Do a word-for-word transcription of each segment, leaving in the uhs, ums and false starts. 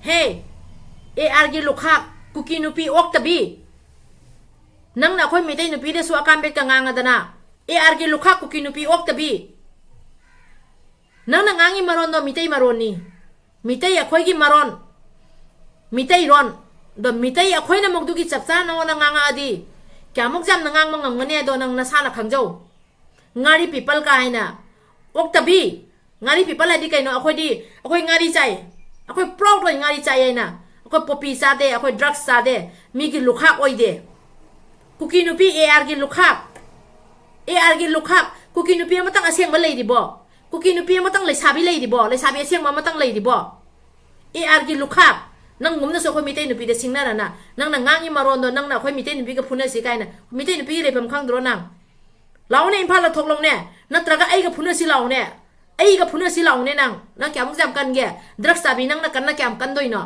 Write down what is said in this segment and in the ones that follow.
ꯍꯦ, ꯑꯦ ꯑꯥꯔꯒꯤ ꯂꯨꯈꯥꯛ, ꯀꯨꯀꯤ ꯅꯨꯄꯤ ꯑꯣꯛꯇꯕꯤ, ꯅꯪꯅ ꯑꯩꯈꯣꯏ ꯃꯩꯇꯩ ꯅꯨꯄꯤꯗꯁꯨ ꯑꯀꯥꯝꯕꯦꯠꯀ ꯉꯥꯡꯉꯗꯅ, ꯑꯦ ꯑꯥꯔꯒꯤ ꯂꯨꯈꯥꯛ, ꯀꯨꯀꯤ ꯅꯨꯄꯤ ꯑꯣꯛꯇꯕꯤ, ꯅꯪꯅ ꯉꯥꯡꯉꯤ ꯃꯔꯣꯟꯗꯣ ꯃꯤꯇꯩ ꯃꯔꯣꯟꯅꯤ, ꯃꯤꯇꯩ ꯑꯩꯈꯣꯏꯒꯤ ꯃꯔꯣꯟ, ꯃꯤꯇꯩꯔꯣꯟ꯫ ꯑꯗꯣ ꯃꯤꯇꯩ ꯑꯩꯈꯣꯏꯅ ꯃꯗꯨꯒꯤ ꯆꯞ ꯆꯥꯅ ꯅꯉꯣꯟꯗ ꯉꯥꯡꯉꯛꯑꯗꯤ ꯀꯌꯥꯃꯨꯛ ꯌꯥꯝꯅ ꯉꯥꯡꯕ ꯉꯝꯒꯅꯤ ꯍꯥꯏꯗꯣ ꯅꯪ ꯅꯁꯥꯅ ꯈꯪꯖꯧ꯫ ꯉꯥꯔꯤ ꯄꯤꯄꯜ ꯀꯥ ꯍꯥꯏꯅ ꯑꯣꯛꯇꯕꯤ꯫ ꯉꯥꯔꯤ ꯄꯤꯄꯜ ꯍꯥꯏꯗꯤ ꯀꯩꯅꯣ? ꯑꯩꯈꯣꯏꯗꯤ, ꯑꯩꯈꯣꯏ ꯉꯥꯔꯤ ꯆꯥꯏ, ꯑꯩꯈꯣꯏ ꯄ꯭ꯔꯥꯎꯗ ꯑꯣꯏꯅ ꯉꯥꯔꯤ ꯆꯥꯏ ꯍꯥꯏꯅ꯫ ꯑꯩꯈꯣꯏ ꯄꯣꯄꯤ ꯆꯥꯗꯦ, ꯑꯩꯈꯣꯏ ꯗ꯭ꯔꯛꯁ ꯆꯥꯗꯦ, ꯃꯤꯒꯤ ꯂꯨꯈꯥꯛ ꯑꯣꯏꯗꯦ꯫ ꯀꯨꯀꯤ ꯅꯨꯄꯤ, ꯑꯦ ꯑꯥꯔꯒꯤ ꯂꯨꯈꯥꯛ, ꯑꯦ ꯑꯥꯔꯒꯤ ꯂꯨꯈꯥꯛ꯫ ꯀꯨꯀꯤ ꯅꯨꯄꯤ ꯑꯃꯇꯪ ꯑꯁꯦꯡꯕ ꯂꯩꯔꯤꯕꯣ? ꯀꯨꯀꯤ ꯅꯨꯄꯤ ꯑꯃꯇꯪ ꯂꯩꯁꯥꯕꯤ ꯂꯩꯔꯤꯕꯣ? ꯂꯩꯁꯥꯕꯤ ꯑꯁꯦꯡꯕ ꯑꯃꯇꯪ ꯂꯩꯔꯤꯕꯣ? ꯑꯦ ꯑꯥꯔꯒꯤ ꯂꯨꯈꯥꯛ꯫ ꯅꯪꯒꯨꯝꯅꯁꯨ ꯑꯩꯈꯣꯏ ꯃꯤꯇꯩ ꯅꯨꯄꯤꯗ ꯁꯤꯡꯅꯔꯅ, ꯅꯪꯅ ꯉꯥꯡꯉꯤ ꯃꯔꯣꯟꯗꯣ, ꯅꯪꯅ ꯑꯩꯈꯣꯏ ꯃꯤꯇꯩ ꯅꯨꯄꯤꯒ ꯐꯨꯅꯁꯤ ꯀꯥꯏꯅ, ꯃꯤꯇꯩ ꯅꯨꯄꯤꯒꯤ ꯂꯩꯐꯝ ꯈꯪꯗ꯭ꯔꯣ ꯅꯪ? ꯂꯥꯛꯑꯣꯅꯦ, ꯏꯝꯐꯥꯜꯗ ꯊꯣꯛꯂꯛꯎꯅꯦ, ꯅꯠꯇ꯭ꯔꯒ ꯑꯩꯒ ꯐꯨꯅꯁꯤ ꯂꯥꯛꯑꯣꯅꯦ, ꯑꯩꯒ ꯐꯨꯅꯁꯤ ꯂꯥꯛꯑꯣꯅꯦ꯫ ꯅꯪ, ꯅꯪ ꯀꯌꯥꯃꯨꯛ ꯌꯥꯝ ꯀꯟꯒꯦ? ꯗ꯭ꯔꯛꯁ ꯆꯥꯕꯤ ꯅꯪꯅ ꯀꯟꯅ ꯀꯌꯥꯝ ꯀꯟꯗꯣꯏꯅꯣ?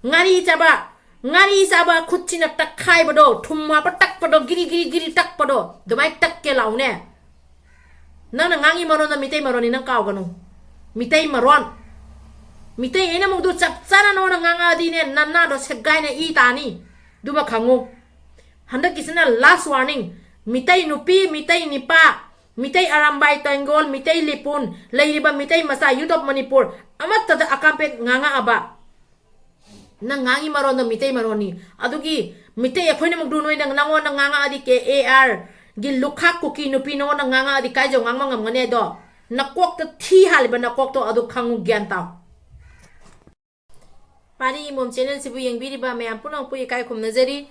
ꯉꯥꯔꯤ ꯆꯥꯕ, ꯉꯥꯔꯤ ꯆꯥꯕ, ꯈꯨꯠꯁꯤꯅ ꯇꯛꯈꯥꯏꯕꯗꯣ, ꯊꯨꯝ ꯍꯥꯞꯄ ꯇꯛꯄꯗꯣ, ꯒꯤꯔꯤ ꯒꯤꯔꯤ ꯒꯤꯔꯤ ꯇꯛꯄꯗꯣ, ꯑꯗꯨꯃꯥꯏꯅ ꯇꯛꯀꯦ ꯂꯥꯛꯎꯅꯦ꯫ ꯅꯪꯅ ꯉꯥꯡꯉꯤ ꯃꯔꯣꯟꯗꯣ ꯃꯤꯇꯩ ꯃꯔꯣꯟꯅꯤ, ꯅꯪ ꯀꯥꯎꯒꯅꯨ꯫ ꯃꯤꯇꯩ ꯃꯔꯣꯟ, ꯃꯤꯇꯩ ꯑꯩꯅ ꯑꯃꯨꯛꯗꯨ ꯆꯞ ꯆꯥꯅ ꯅꯉꯣꯟꯗ ꯉꯥꯡꯉꯛꯑꯗꯤꯅꯦ, ꯅꯅꯥꯗꯣ ꯁꯦꯒꯥꯏꯅ ꯏ ꯇꯥꯅꯤ꯫ ꯑꯗꯨꯃ ꯈꯪꯉꯨ꯫ ꯍꯟꯗꯛꯀꯤꯁꯤꯅ last warning꯫ ꯃꯤꯇꯩ ꯅꯨꯄꯤ, ꯃꯤꯇꯩ ꯅꯤꯄꯥ, ꯃꯤꯇꯩ ꯑꯔꯥꯝꯕꯥꯏ ꯇꯦꯡꯒꯣꯜ, ꯃꯤꯇꯩ ꯂꯤꯄꯨꯟ, ꯂꯩꯔꯤꯕ ꯃꯤꯇꯩ ꯃꯆꯥ, youth of ꯃꯅꯤꯄꯨꯔ, ꯑꯃꯠꯇꯗ ꯑꯀꯥꯝꯄꯦꯠ ꯉꯥꯡꯉꯛꯑꯕ, ꯅꯪ ꯉꯥꯡꯉꯤ ꯃꯔꯣꯟꯗꯣ ꯃꯤꯇꯩ ꯃꯔꯣꯟꯅꯤ꯫ ꯑꯗꯨꯒꯤ ꯃꯤꯇꯩ ꯑꯩꯈꯣꯏꯅꯃꯛꯇꯨ ꯅꯣꯏꯅ, ꯅꯪꯉꯣꯟꯗ ꯉꯥꯡꯉꯛꯑꯗꯤ, ꯀꯦ ꯑꯦ ꯑꯥꯔꯒꯤ ꯂꯨꯈꯥꯛ ꯀꯨꯀꯤ ꯅꯨꯄꯤ ꯅꯉꯣꯟꯗ ꯉꯥꯡꯉꯛꯑꯗꯤ ꯀꯥꯏꯖꯧ ꯉꯥꯡꯕ ꯉꯝꯒꯅꯤ ꯍꯥꯏꯗꯣ? ꯅꯀꯣꯛꯇ ꯊꯤ ꯍꯥꯜꯂꯤꯕ ꯅꯀꯣꯛꯇꯣ ꯑꯗꯨ ꯈꯪꯉꯨ, ꯒ꯭ꯌꯥꯟ ꯇꯥꯎ꯫ ꯄꯥꯔꯤ ꯏꯃꯣꯝ channel ꯁꯤꯕꯨ ꯌꯦꯡꯕꯤꯔꯤꯕ ꯃꯌꯥꯝ ꯄꯨꯝꯅꯃꯛꯄꯨ ꯏꯀꯥꯏ ꯈꯨꯝꯅꯖꯔꯤ꯫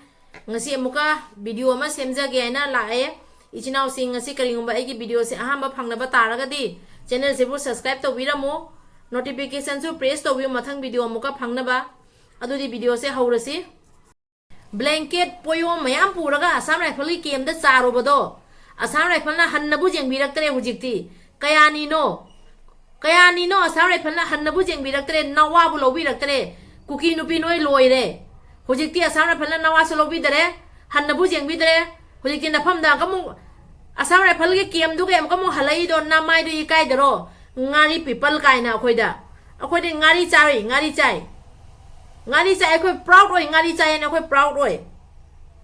ꯉꯁꯤ ꯑꯃꯨꯛꯀ video ꯑꯃ ꯁꯦꯝꯖꯒꯦ ꯍꯥꯏꯅ ꯂꯥꯛꯑꯦ꯫ ꯏꯆꯤꯟ ꯏꯅꯥꯎꯁꯤꯡ, ꯉꯁꯤ ꯀꯔꯤꯒꯨꯝꯕ ꯑꯩꯒꯤ video ꯁꯦ ꯑꯍꯥꯟꯕ ꯐꯪꯅꯕ ꯇꯥꯔꯒꯗꯤ channel ꯁꯤꯕꯨ subscribe ꯇꯧꯕꯤꯔꯝꯃꯨ, notification ꯁꯨ press ꯇꯧꯕꯤꯌꯨ, ꯃꯊꯪ video ꯑꯃꯨꯛꯀ ꯐꯪꯅꯕ꯫ ꯑꯗꯨꯗꯤ video ꯁꯦ ꯍꯧꯔꯁꯤ꯫ Blanket ꯄꯣꯌꯣꯝ ꯃꯌꯥꯝ ꯄꯨꯔꯒ Assam Rifle ꯒꯤ camp ꯇ ꯆꯥꯔꯨꯕꯗꯣ, Assam Rifle ꯅ ꯍꯟꯅꯕꯨ ꯌꯦꯡꯕꯤꯔꯛꯇ꯭ꯔꯦ ꯍꯧꯖꯤꯛꯇꯤ꯫ ꯀꯌꯥꯅꯤꯅꯣ? ꯀꯌꯥꯅꯤꯅꯣ Assam Rifle ꯅ ꯍꯟꯅꯕꯨ ꯌꯦꯡꯕꯤꯔꯛꯇ꯭ꯔꯦ, ꯅꯋꯥꯕꯨ ꯂꯧꯕꯤꯔꯛꯇ꯭ꯔꯦ꯫ ꯀꯨꯀꯤ ꯅꯨꯄꯤ ꯅꯣꯏ ꯂꯣꯏꯔꯦ꯫ ꯍꯧꯖꯤꯛꯇꯤ Assam Rifle ꯅ ꯅꯋꯥꯁꯨ ꯂꯧꯕꯤꯗꯔꯦ, ꯍꯟꯅꯕꯨ ꯌꯦꯡꯕꯤꯗꯔꯦ꯫ ꯍꯧꯖꯤꯛꯇꯤ ꯅꯐꯝꯗ ꯑꯃꯨꯛ Assam Rifle ꯒꯤ camp ꯗꯨꯒꯤ ꯑꯃꯨꯛꯀ ꯑꯃꯨꯛ ꯍꯜꯂꯛꯏꯗꯣ, ꯅꯃꯥꯏꯗꯣ ꯏꯀꯥꯏꯗꯔꯣ? ꯉꯥꯔꯤ ꯄꯤꯄꯜ ꯀꯥꯏꯅ ꯑꯩꯈꯣꯏꯗ꯫ ꯑꯩꯈꯣꯏꯗꯤ ꯉꯥꯔꯤ ꯆꯥꯔꯤ, ꯉꯥꯔꯤ ꯆꯥꯏ꯫ ꯉꯥꯔꯤ ꯆꯥꯏ, ꯑꯩꯈꯣꯏ ꯄ꯭ꯔꯥꯎꯗ ꯑꯣꯏ, ꯉꯥꯔꯤ ꯆꯥꯏꯌꯦꯅ ꯑꯩꯈꯣꯏ ꯄ꯭ꯔꯥꯎꯗ ꯑꯣꯏ꯫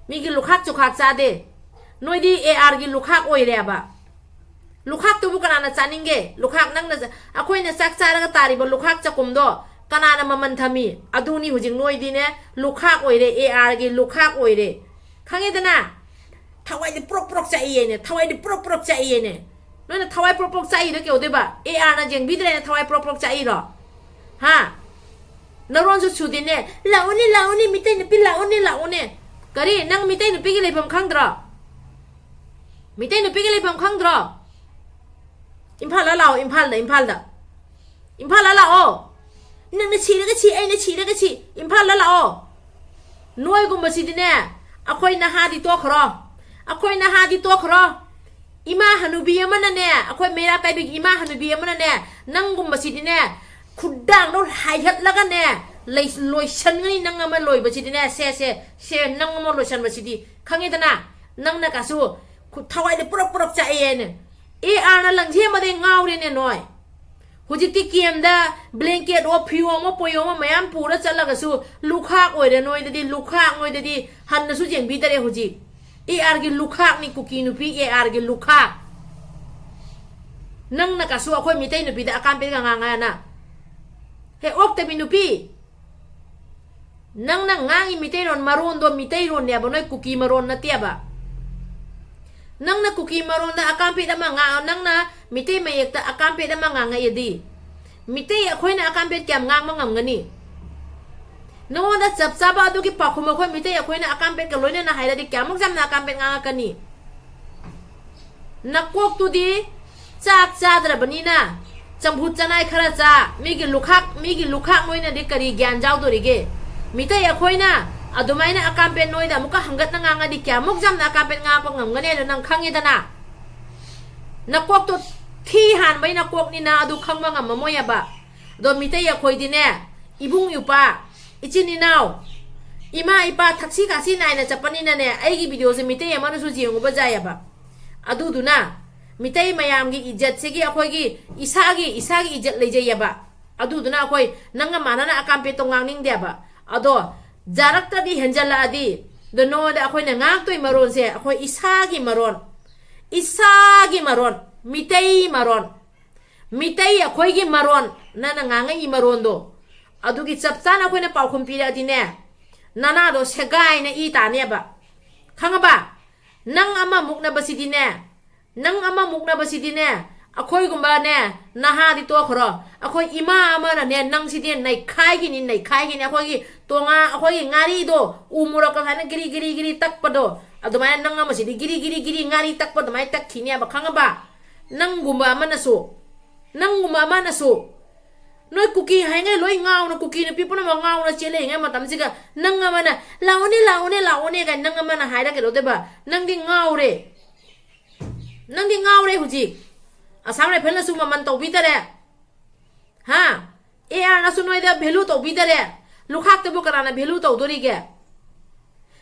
ꯃꯤꯒꯤ ꯂꯨꯈꯥꯛ ꯆꯨꯈꯥꯛ ꯆꯥꯗꯦ꯫ ꯅꯣꯏꯗꯤ ꯑꯦ ꯑꯥꯔꯒꯤ ꯂꯨꯈꯥꯛ ꯑꯣꯏꯔꯦꯕ꯫ ꯂꯨꯈꯥꯛꯇꯨꯕꯨ ꯀꯅꯥꯅ ꯆꯥꯅꯤꯡꯒꯦ? ꯂꯨꯈꯥꯛ ꯅꯪꯅ ꯆ-, ꯑꯩꯈꯣꯏꯅ ꯆꯥꯛ ꯆꯥꯔꯒ ꯇꯥꯔꯤꯕ ꯂꯨꯈꯥꯛ ꯆꯥꯛꯈꯨꯝꯗꯣ ꯀꯅꯥꯅ ꯃꯃꯜ ꯊꯝꯃꯤ? ꯑꯗꯨꯅꯤ ꯍꯧꯖꯤꯛ ꯅꯣꯏꯗꯤꯅꯦ, ꯂꯨꯈꯥꯛ ꯑꯣꯏꯔꯦ, ꯑꯦ ꯑꯥꯔꯒꯤ ꯂꯨꯈꯥꯛ ꯑꯣꯏꯔꯦ꯫ ꯈꯪꯉꯦꯗꯅ? ꯊꯋꯥꯏꯗꯤ ꯄ꯭ꯔꯣꯛ ꯄ꯭ꯔꯣꯛ ꯆꯥꯛꯏꯌꯦꯅꯦ, ꯊꯋꯥꯏꯗꯤ ꯄ꯭ꯔꯣꯛ ꯄ꯭ꯔꯣꯛ ꯆꯥꯛꯏꯌꯦꯅꯦ꯫ ꯅꯣꯏꯅ ꯊꯋꯥꯏ ꯄ꯭ꯔꯣꯛ ꯄ꯭ꯔꯣꯛ ꯆꯥꯛꯏꯗꯣ ꯀꯩꯗꯧꯗꯣꯏꯕ? ꯑꯦ ꯑꯥꯔꯅ ꯌꯦꯡꯕꯤꯗ꯭ꯔꯦꯅ ꯊꯋꯥꯏ ꯄ꯭ꯔꯣꯛ ꯄ꯭ꯔꯣꯛ ꯆꯥꯛꯏꯔꯣ? ꯍꯥ? ꯅꯔꯣꯟꯁꯨ ꯁꯨꯗꯦꯅꯦ꯫ "ꯂꯥꯛꯎꯅꯦ, ꯂꯥꯛꯎꯅꯦ, ꯃꯤꯇꯩ ꯅꯨꯄꯤ, ꯂꯥꯛꯎꯅꯦ, ꯂꯥꯛꯎꯅꯦ"꯫ ꯀꯔꯤ? ꯅꯪ ꯃꯤꯇꯩ ꯅꯨꯄꯤꯒꯤ ꯂꯩꯐꯝ ꯈꯪꯗ꯭ꯔꯣ? ꯃꯤꯇꯩ ꯅꯨꯄꯤꯒꯤ ꯂꯩꯐꯝ ꯈꯪꯗ꯭ꯔꯣ? ꯏꯝꯐꯥꯜꯗ ꯂꯥꯛꯑꯣ, ꯏꯝꯐꯥꯜꯗ, ꯏꯝꯐꯥꯜꯗ꯫ ꯏꯝꯐꯥꯜꯗ ꯂꯥꯛꯑꯣ꯫ ꯅꯪꯅ ꯁꯤꯔꯒ ꯁꯤ, ꯑꯩꯅ ꯁꯤꯔꯒ ꯁꯤ, ꯏꯝꯐꯥꯜꯗ ꯂꯥꯛꯑꯣ꯫ ꯅꯣꯏꯒꯨꯝꯕꯁꯤꯗꯤꯅꯦ, ꯑꯩꯈꯣꯏ ꯅꯍꯥꯗꯤ ꯇꯣꯛꯈ꯭ꯔꯣ, ꯑꯩꯈꯣꯏ ꯅꯍꯥꯗꯤ ꯇꯣꯛꯈ꯭ꯔꯣ꯫ ꯏꯃꯥ ꯍꯅꯨꯕꯤ ꯑꯃꯅꯅꯦ, ꯑꯩꯈꯣꯏ ꯃꯩꯔꯥ ꯄꯥꯏꯕꯤꯒꯤ ꯏꯃꯥ ꯍꯅꯨꯕꯤ ꯑꯃꯅꯅꯦ, ꯅꯪꯒꯨꯝꯕꯁꯤꯗꯤꯅꯦ, ꯈꯨꯗꯥꯡꯗꯣ ꯍꯥꯏꯒꯠꯂꯒꯅꯦ, ꯂꯩ-, ꯂꯣꯏꯁꯟꯒꯅꯤ꯫ ꯅꯪ ꯑꯃ ꯂꯣꯏꯕꯁꯤꯗꯤꯅꯦ, ꯁꯦ, ꯁꯦ, ꯁꯦ, ꯅꯪ ꯑꯃ ꯂꯣꯏꯁꯟꯕꯁꯤꯗꯤ, ꯈꯪꯉꯦꯗꯅ? ꯅꯪꯅ ꯀꯥꯁꯨ ꯈꯨ-, ꯊꯋꯥꯏꯗ ꯄꯨꯔꯞ ꯄꯨꯔꯞ ꯆꯥꯛꯑꯦꯅꯦ꯫ ꯑꯦ ꯑꯥꯔꯅ ꯂꯪꯁꯦꯝꯕꯗꯩ ꯉꯥꯎꯔꯦꯅꯦ ꯅꯣꯏ꯫ ꯍꯧꯖꯤꯛꯇꯤ ꯀꯦꯝꯗ ꯕ꯭ꯂꯦꯡꯀꯦꯠ ꯑꯣ, ꯐꯤꯌꯣꯝ ꯑꯃ, ꯄꯣꯌꯣꯝ ꯑꯃ ꯃꯌꯥꯝ ꯄꯨꯔ ꯆꯠꯂꯒꯁꯨ ꯂꯨꯈꯥꯛ ꯑꯣꯏꯔꯦ ꯅꯣꯏꯗꯗꯤ, ꯂꯨꯈꯥꯛ ꯅꯣꯏꯗꯗꯤ ꯍꯟꯅꯁꯨ ꯌꯦꯡꯕꯤꯗꯔꯦ ꯍꯧꯖꯤꯛ꯫ ꯑꯦ ꯑꯥꯔꯒꯤ ꯂꯨꯈꯥꯛꯅꯤ ꯀꯨꯀꯤ ꯅꯨꯄꯤ, ꯑꯦ ꯑꯥꯔꯒꯤ ꯂꯨꯈꯥꯛ꯫ ꯅꯪꯅ ꯀꯥꯁꯨ ꯑꯩꯈꯣꯏ ꯃꯤꯇꯩ ꯅꯨꯄꯤꯗ ꯑꯀꯥꯝ ꯄꯦꯠꯀ ꯉꯥꯡꯉꯥꯅ꯫ ꯍꯦ ꯑꯣꯛꯇꯕꯤ ꯅꯨꯄꯤ! ꯅꯪꯅ ꯉꯥꯡꯉꯤ ꯃꯤꯇꯩꯔꯣꯟ ꯃꯔꯣꯟꯗꯣ ꯃꯤꯇꯩꯔꯣꯟꯅꯦꯕ, ꯅꯣꯏ ꯀꯨꯀꯤ ꯃꯔꯣꯟ ꯅꯠꯇꯦꯕ꯫ ꯅꯪꯅ ꯀꯨꯀꯤ ꯃꯔꯣꯟꯗ ꯑꯀꯥꯝꯄꯦꯠ ꯑꯃ ꯉꯥꯡ-, ꯅꯪꯅ ꯃꯤꯇꯩ ꯃꯌꯦꯛꯇ ꯑꯀꯥꯝꯄꯦꯠ ꯑꯃ ꯉꯥꯡꯉꯛꯑꯗꯤ, ꯃꯤꯇꯩ ꯑꯩꯈꯣꯏꯅ ꯑꯀꯥꯝꯄꯦꯠ ꯀꯌꯥꯝ ꯉꯥꯡꯕ ꯉꯝꯒꯅꯤ? ꯅꯉꯣꯟꯗ ꯆꯞ ꯆꯥꯕ ꯑꯗꯨꯒꯤ ꯄꯥꯎꯈꯨꯝ ꯑꯩꯈꯣꯏ ꯃꯤꯇꯩ ꯑꯩꯈꯣꯏꯅ ꯑꯀꯥꯝꯄꯦꯠꯀ ꯂꯣꯏꯅꯅ ꯍꯥꯏꯔꯗꯤ ꯀꯌꯥꯃꯨꯛ ꯌꯥꯝꯅ ꯑꯀꯥꯝꯄꯦꯠ ꯉꯥꯡꯉꯛꯀꯅꯤ? ꯅꯀꯣꯛꯇꯨꯗꯤ ꯆꯥꯛ ꯆꯥꯗ꯭ꯔꯕꯅꯤꯅ ꯆꯝꯐꯨꯠ ꯆꯅꯥꯏ ꯈꯔ ꯆꯥ, ꯃꯤꯒꯤ ꯂꯨꯈꯥꯛ, ꯃꯤꯒꯤ ꯂꯨꯈꯥꯛ ꯅꯣꯏꯅꯗꯤ ꯀꯔꯤ ꯒ꯭ꯌꯥꯟ ꯌꯥꯎꯗꯣꯔꯤꯒꯦ? ꯃꯤꯇꯩ ꯑꯩꯈꯣꯏꯅ ꯑꯗꯨꯃꯥꯏꯅ ꯑꯀꯥꯝꯄꯦꯠ ꯅꯣꯏꯗ ꯑꯃꯨꯛꯀ ꯍꯪꯒꯠꯅ ꯉꯥꯡꯉꯗꯤ ꯀꯌꯥꯃꯨꯛ ꯌꯥꯝꯅ ꯑꯀꯥꯝꯄꯦꯠ ꯉꯥꯡꯉꯛꯄ ꯉꯝꯒꯅꯤ ꯍꯥꯏꯗꯣ ꯅꯪ ꯈꯪꯉꯤꯗꯅ? ꯅꯀꯣꯛꯇꯣ ꯊꯤ ꯍꯥꯟꯕꯩ ꯅꯀꯣꯛꯅꯤꯅ ꯑꯗꯨ ꯈꯪꯕ ꯉꯝꯃꯝꯃꯣꯏ ꯍꯥꯏꯕ꯫ ꯑꯗꯣ ꯃꯤꯇꯩ ꯑꯩꯈꯣꯏꯗꯤꯅꯦ, ꯏꯕꯨꯡ ꯏꯄ꯭ꯋꯥ, ꯏꯆꯤꯟ ꯏꯅꯥꯎ, ꯏꯃꯥ ꯏꯄꯥ ꯊꯛꯁꯤ ꯈꯥꯁꯤ ꯅꯥꯏꯅ ꯆꯠꯄꯅꯤꯅꯅꯦ, ꯑꯩꯒꯤ ꯚꯤꯗꯤꯑꯣꯁꯦ ꯃꯤꯇꯩ ꯑꯃꯅꯁꯨ ꯌꯦꯡꯉꯨꯕ ꯌꯥꯏꯑꯕ꯫ ꯑꯗꯨꯗꯨꯅ ꯃꯤꯇꯩ ꯃꯌꯥꯝꯒꯤ ꯏꯖꯠꯁꯤꯒꯤ ꯑꯩꯈꯣꯏꯒꯤ ꯏꯁꯥꯒꯤ, ꯏꯁꯥꯒꯤ ꯏꯖꯠ ꯂꯩꯖꯩꯑꯕ꯫ ꯑꯗꯨꯗꯨꯅ ꯑꯩꯈꯣꯏ ꯅꯪꯒ ꯃꯥꯟꯅꯅ ꯑꯀꯥꯝꯄꯦꯠꯇꯣ ꯉꯥꯡꯅꯤꯡꯗꯦꯕ꯫ ꯑꯗꯣ ꯌꯥꯔꯛꯇ꯭ꯔꯗꯤ, ꯍꯦꯟꯖꯜꯂꯛꯑꯗꯤ, ꯑꯗꯣ ꯅꯉꯣꯟꯗ ꯑꯩꯈꯣꯏꯅ ꯉꯥꯡꯇꯣꯏ ꯃꯔꯣꯟꯁꯦ ꯑꯩꯈꯣꯏ ꯏꯁꯥꯒꯤ ꯃꯔꯣꯟ, ꯏꯁꯥꯒꯤ ꯃꯔꯣꯟ, ꯃꯤꯇꯩ ꯃꯔꯣꯟ, ꯃꯤꯇꯩ ꯑꯩꯈꯣꯏꯒꯤ ꯃꯔꯣꯟ, ꯅꯪꯅ ꯉꯥꯡꯉꯛꯏ ꯃꯔꯣꯟꯗꯣ, ꯑꯗꯨꯒꯤ ꯆꯞ ꯆꯥꯅ ꯑꯩꯈꯣꯏꯅ ꯄꯥꯎꯈꯨꯝ ꯄꯤꯔꯛꯑꯗꯤꯅꯦ, ꯅꯅꯥꯗꯣ ꯁꯦꯒꯥꯏꯅ ꯏ ꯇꯥꯅꯦꯕ꯫ ꯈꯪꯉꯕ? ꯅꯪ ꯑꯃ ꯃꯨꯛꯅꯕꯁꯤꯗꯤꯅꯦ, ꯅꯪ ꯑꯃ ꯃꯨꯛꯅꯕꯁꯤꯗꯤꯅꯦ, ꯑꯩꯈꯣꯏꯒꯨꯝꯕꯅꯦ, ꯅꯍꯥꯗꯤ ꯇꯣꯛꯈ꯭ꯔꯣ, ꯑꯩꯈꯣꯏ ꯏꯃꯥ ꯑꯃꯅꯅꯦ, ꯅꯪꯁꯤꯗꯤ ꯅꯩꯈꯥꯏꯈꯤꯅꯤ, ꯅꯩꯈꯥꯏꯈꯤꯅꯤ꯫ ꯑꯩꯈꯣꯏꯒꯤ ꯇꯣꯉꯥ, ꯑꯩꯈꯣꯏꯒꯤ ꯉꯥꯔꯤꯗꯣ, ꯎ ꯃꯣꯔꯣꯛꯀ ꯁꯨꯃꯥꯏꯅ ꯒꯤꯔꯤ ꯒꯤꯔꯤ ꯒꯤꯔꯤ ꯇꯛꯄꯗꯣ, ꯑꯗꯨꯃꯥꯏꯅ ꯅꯪ ꯑꯃꯁꯤꯗꯤ ꯒꯤꯔꯤ ꯒꯤꯔꯤ ꯒꯤꯔꯤ ꯉꯥꯔꯤ ꯇꯛꯄ ꯑꯗꯨꯃꯥꯏꯅ ꯇꯛꯈꯤꯅꯦꯕ, ꯈꯪꯉꯕ? ꯅꯪꯒꯨꯝꯕ ꯑꯃꯅꯁꯨ, ꯅꯪꯒꯨꯝꯕ ꯑꯃꯅꯁꯨ꯫ ꯅꯣꯏ ꯀꯨꯀꯤ ꯍꯥꯏꯉꯩ ꯂꯣꯏ ꯉꯥꯎꯅ, ꯀꯨꯀꯤ ꯅꯨꯄꯤ ꯄꯨꯝꯅꯃꯛ ꯉꯥꯎꯅ ꯆꯦꯜꯂꯛꯏꯉꯩ ꯃꯇꯝꯁꯤꯒ, ꯅꯪ ꯑꯃꯅ "ꯂꯥꯛꯑꯣꯅꯦ, ꯂꯥꯛꯑꯣꯅꯦ, ꯂꯥꯛꯑꯣꯅꯦ" ꯀꯥꯏꯅ ꯅꯪ ꯑꯃꯅ ꯍꯥꯏꯔ ꯀꯩꯗꯧꯗꯣꯏꯕ? ꯅꯪꯗꯤ ꯉꯥꯎꯔꯦ꯫ ꯅꯪꯗꯤ ꯉꯥꯎꯔꯦ ꯍꯧꯖꯤꯛ꯫ ꯑꯁꯥꯝ ꯔꯥꯏꯐꯜꯅꯁꯨ ꯃꯃꯜ ꯇꯧꯕꯤꯗꯔꯦ꯫ ꯍꯥ? ꯑꯦ ꯑꯥꯔꯅꯁꯨ ꯅꯣꯏꯗ value ꯇꯧꯕꯤꯗꯔꯦ꯫ ꯂꯨꯈꯥꯛꯇꯕꯨ ꯀꯅꯥꯅ value ꯇꯧꯗꯣꯔꯤꯒꯦ?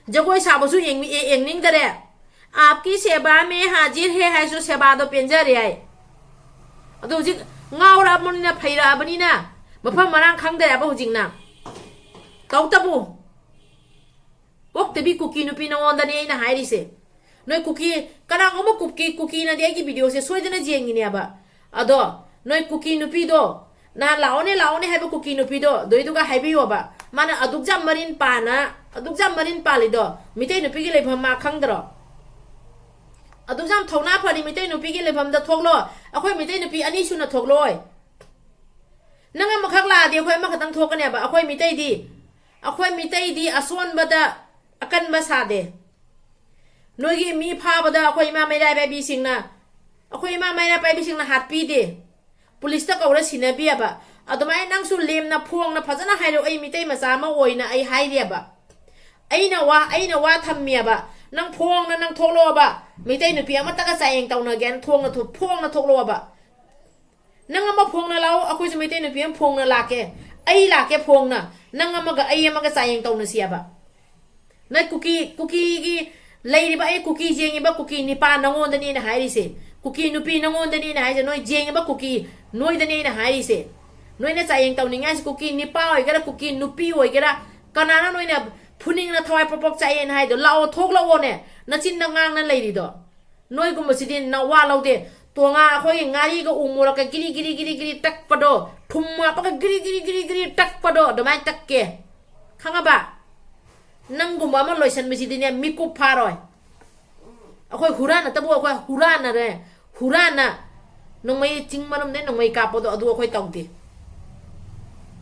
ꯖꯒꯣꯏ ꯁꯥꯕꯁꯨ ꯌꯦꯡꯅꯤꯡꯗꯔꯦ꯫ "ꯑꯥꯞꯀꯤ ꯁꯦꯕꯥ ꯃꯦ ꯍꯥꯖꯤꯔ ꯍꯦ" ꯍꯥꯏꯁꯨ ꯁꯦꯕꯥꯗꯣ ꯄꯦꯟꯖꯔꯦ ꯍꯥꯏ꯫ ꯑꯗꯣ ꯍꯧꯖꯤꯛ ꯉꯥꯎꯔꯛꯑꯕꯅꯤꯅ, ꯐꯩꯔꯛꯑꯕꯅꯤꯅ, ꯃꯐꯝ ꯃꯔꯥꯡ ꯈꯪꯗꯔꯦꯕ ꯍꯧꯖꯤꯛꯅ꯫ ꯇꯧꯇꯕꯨ꯫ ꯄꯣꯛꯇꯕꯤ ꯀꯨꯀꯤ ꯅꯨꯄꯤ ꯅꯉꯣꯟꯗꯅꯦ ꯑꯩꯅ ꯍꯥꯏꯔꯤꯁꯦ꯫ ꯅꯣꯏ ꯀꯨꯀꯤ, ꯀꯅꯥꯒꯨꯝꯕ ꯀꯨꯀꯤ, ꯀꯨꯀꯤꯅꯗꯤ ꯑꯩꯒꯤ video ꯁꯦ ꯁꯣꯏꯗꯅ ꯌꯦꯡꯉꯤꯅꯦꯕ꯫ ꯑꯗꯣ ꯅꯣꯏ ꯀꯨꯀꯤ ꯅꯨꯄꯤꯗꯣ, ꯅꯍꯥꯟ "ꯂꯥꯛꯑꯣꯅꯦ, ꯂꯥꯛꯑꯣꯅꯦ" ꯍꯥꯏꯕ ꯀꯨꯀꯤ ꯅꯨꯄꯤꯗꯣ, ꯑꯗꯨꯏꯗꯨꯒ ꯍꯥꯏꯕꯤꯌꯣꯕ꯫ ꯃꯥꯅ ꯑꯗꯨꯛ ꯌꯥꯝ ꯃꯔꯤꯟ ꯄꯥꯅ, ꯑꯗꯨꯛ ꯌꯥꯝ ꯃꯔꯤꯟ ꯄꯥꯜꯂꯤꯗꯣ, ꯃꯤꯇꯩ ꯅꯨꯄꯤꯒꯤ ꯂꯩꯐꯝ ꯃꯥ ꯈꯪꯗ꯭ꯔꯣ? ꯑꯗꯨꯛ ꯌꯥꯝ ꯊꯧꯅꯥ ꯐꯔꯤ ꯃꯤꯇꯩ ꯅꯨꯄꯤꯒꯤ ꯂꯩꯐꯝꯗ ꯊꯣꯛꯂꯣ꯫ ꯑꯩꯈꯣꯏ ꯃꯤꯇꯩ ꯅꯨꯄꯤ ꯑꯅꯤ ꯁꯨꯅ ꯊꯣꯛꯂꯣꯏ꯫ ꯅꯪ ꯑꯃꯈꯛ ꯂꯥꯛꯑꯗꯤ ꯑꯩꯈꯣꯏ ꯑꯃꯈꯛꯇꯪ ꯊꯣꯛꯀꯅꯦꯕ꯫ ꯑꯩꯈꯣꯏ ꯃꯤꯇꯩꯗꯤ, ꯑꯩꯈꯣꯏ ꯃꯤꯇꯩꯗꯤ ꯑꯁꯣꯟꯕꯗ ꯑꯀꯟꯕ ꯁꯥꯗꯦ꯫ ꯅꯣꯏꯒꯤ ꯃꯤ ꯐꯥꯕꯗ ꯑꯩꯈꯣꯏ ꯏꯃꯥ ꯃꯩꯔꯥ ꯄꯥꯏꯕꯤꯁꯤꯡꯅ, ꯑꯩꯈꯣꯏ ꯏꯃꯥ ꯃꯩꯔꯥ ꯄꯥꯏꯕꯤꯁꯤꯡꯅ ꯍꯥꯠꯄꯤꯗꯦ꯫ ꯄꯨꯂꯤꯁꯇ ꯀꯧꯔ ꯁꯤꯟꯅꯕꯤꯑꯕ꯫ ꯑꯗꯨꯃꯥꯏꯅ ꯅꯪꯁꯨ ꯂꯦꯝꯅ ꯐꯣꯡꯅ ꯐꯖꯅ ꯍꯥꯏꯔꯛꯑꯣ, "ꯑꯩ ꯃꯤꯇꯩ ꯃꯆꯥ ꯑꯃ ꯑꯣꯏꯅ ꯑꯩ ꯍꯥꯏꯔꯤꯑꯕ꯫ ꯑꯩꯅ ꯋꯥ, ꯑꯩꯅ ꯋꯥ ꯊꯝꯃꯤꯑꯕ꯫ ꯅꯪ ꯐꯣꯡꯅ ꯅꯪ ꯊꯣꯛꯂꯛꯑꯣꯕ꯫ ꯃꯤꯇꯩ ꯅꯨꯄꯤ ꯑꯃꯠꯇꯒ ꯆꯥꯌꯦꯡ ꯇꯧꯅꯒꯦꯅ ꯊꯣꯡꯅ ꯊꯣ-, ꯐꯣꯡꯅ ꯊꯣꯛꯂꯛꯑꯣꯕ꯫ ꯅꯪ ꯑꯃ ꯐꯣꯡꯅ ꯂꯥꯛꯑꯣ, ꯑꯩꯈꯣꯏꯁꯨ ꯃꯩꯇꯩ ꯅꯨꯄꯤ ꯑꯃ ꯐꯣꯡꯅ ꯂꯥꯛꯀꯦ꯫ ꯑꯩ ꯂꯥꯛꯀꯦ ꯐꯣꯡꯅ꯫ ꯅꯪ ꯑꯃꯒ ꯑꯩ ꯑꯃꯒ ꯆꯥꯌꯦꯡ ꯇꯧꯅꯁꯤ ꯍꯥꯏꯕ꯫ ꯅꯣꯏ ꯀꯨꯀꯤ, ꯀꯨꯀꯤꯒꯤ ꯂꯩꯔꯤꯕ ꯑꯩ ꯀꯨꯀꯤ ꯌꯦꯡꯉꯤꯕ ꯀꯨꯀꯤ ꯅꯤꯄꯥ ꯅꯉꯣꯟꯗꯅꯦ ꯑꯩꯅ ꯍꯥꯏꯔꯤꯁꯦ꯫ ꯀꯨꯀꯤ ꯅꯨꯄꯤ ꯅꯉꯣꯟꯗꯅꯦ ꯑꯩꯅ ꯍꯥꯏꯔꯤꯁꯦ꯫ ꯅꯣꯏ ꯌꯦꯡꯉꯤꯕ ꯀꯨꯀꯤ ꯅꯣꯏꯗꯅꯦ ꯑꯩꯅ ꯍꯥꯏꯔꯤꯁꯦ꯫ ꯅꯣꯏꯅ ꯆꯥꯌꯦꯡ ꯇꯧꯅꯤꯡꯉꯥꯏꯁꯦ ꯀꯨꯀꯤ ꯅꯤꯄꯥ ꯑꯣꯏꯒꯦꯔꯥ, ꯀꯨꯀꯤ ꯅꯨꯄꯤ ꯑꯣꯏꯒꯦꯔꯥ, ꯀꯅꯥꯅ ꯅꯣꯏꯅ ꯐꯨꯅꯤꯡꯅ ꯊꯋꯥꯏ ꯄ꯭ꯔꯣꯛ ꯄ꯭ꯔꯣꯛ ꯆꯥꯛꯑꯦꯅ ꯍꯥꯏꯗꯣ? ꯂꯥꯛꯑꯣ, ꯊꯣꯛꯂꯛꯑꯣꯅꯦ, ꯅꯆꯤꯟꯗ ꯉꯥꯡꯅ ꯂꯩꯔꯤꯗꯣ꯫ ꯅꯣꯏꯒꯨꯝꯕꯁꯤꯗꯤ ꯅꯋꯥ ꯂꯧꯗꯦ꯫ ꯇꯣꯉꯥ ꯑꯩꯈꯣꯏꯒꯤ ꯉꯥꯔꯤꯒ ꯎ ꯃꯣꯔꯣꯛꯀ ꯒꯤꯔꯤ ꯒꯤꯔꯤ ꯒꯤꯔꯤ ꯒꯤꯔꯤ ꯇꯛꯄꯗꯣ, ꯊꯨꯝ ꯍꯥꯞꯄꯒ ꯒꯤꯔꯤ ꯒꯤꯔꯤ ꯒꯤꯔꯤ ꯒꯤꯔꯤ ꯇꯛꯄꯗꯣ ꯑꯗꯨꯃꯥꯏꯅ ꯇꯛꯀꯦ, ꯈꯪꯉꯕ? ꯅꯪꯒꯨꯝꯕ ꯑꯃ ꯂꯣꯏꯁꯟꯕꯁꯤꯗꯤꯅꯦ, ꯃꯤꯀꯨꯞ ꯐꯥꯔꯣꯏ꯫ ꯑꯩꯈꯣꯏ ꯍꯨꯔꯥꯟꯅꯇꯕꯨ, ꯑꯩꯈꯣꯏ ꯍꯨꯔꯥꯟꯅꯔꯦ꯫ ꯍꯨꯔꯥꯟꯅ ꯅꯣꯡꯃꯩ ꯆꯤꯡ ꯃꯔꯨꯝꯗꯩ ꯅꯣꯡꯃꯩ ꯀꯥꯞꯄꯗꯣ ꯑꯗꯨ ꯑꯩꯈꯣꯏ ꯇꯧꯗꯦ꯫